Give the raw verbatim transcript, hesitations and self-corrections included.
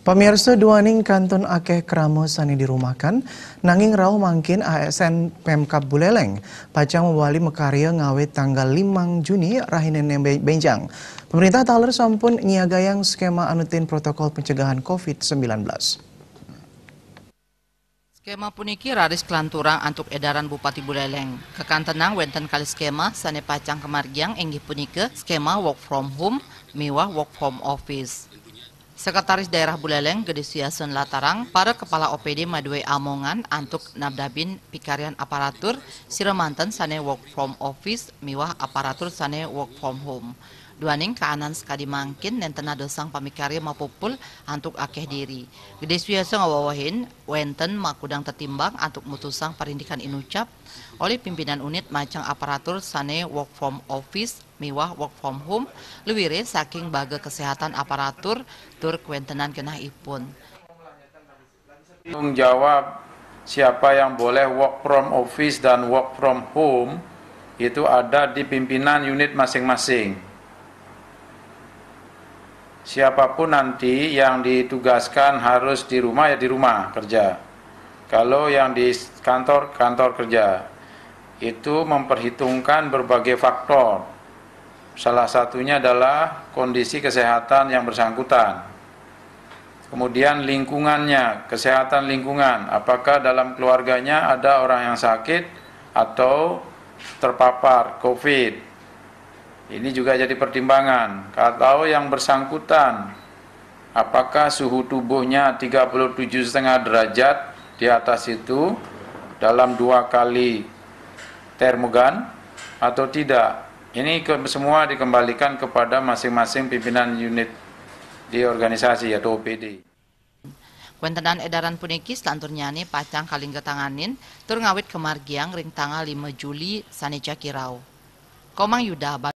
Pamirsa, duaning kantun akeh krama sane dirumahkan, nanging rauh mangkin A S N Pemkab Buleleng pacang mawali makarya ngawit tanggal limang Juni rahina be-, benjang. Pemerintah taler sampun nyiagayang skema anutin protokol pencegahan covid sembilan belas. Skema puniki raris kalanturang antuk edaran Bupati Buleleng. Kakantenang wenten kalih skema sane pacang kamargiang, inggih punika skema work from home miwah work from office. Sekretaris Daerah Buleleng Gede Suyason latarang, para kepala O P D madue amongan antuk nabdabin pikaryan aparatur sira manten sane work from office miwah aparatur sane work from home. Duaning kaanan sakadi mangkin nenten nadosang pamikarya mapupul antuk akeh diri. Gede Suyason ngawewehin wenten makudang tetimbang antuk mutusang parindikan inucap olih pimpinan unit macang aparatur sane work from office miwah work from home, luwire saking baga kesehatan aparatur tur kewentenan genahipun. Tanggung jawab siapa yang boleh work from office dan work from home itu ada di pimpinan unit masing-masing. Siapapun nanti yang ditugaskan harus di rumah, ya di rumah kerja. Kalau yang di kantor, kantor kerja. Itu memperhitungkan berbagai faktor. Salah satunya adalah kondisi kesehatan yang bersangkutan. Kemudian lingkungannya, kesehatan lingkungan. Apakah dalam keluarganya ada orang yang sakit atau terpapar covid? Ini juga jadi pertimbangan. Kalau yang bersangkutan, apakah suhu tubuhnya tiga puluh tujuh setengah derajat di atas itu dalam dua kali termogan atau tidak? Ini ke-, semua dikembalikan kepada masing-masing pimpinan unit di organisasi atau O P D. Kawentenan edaran puniki salanturnyane pacang kalingga tanganin tur ngawit kamargiang ring tanggal lima Juli sane jagi rauh. Komang Yuda.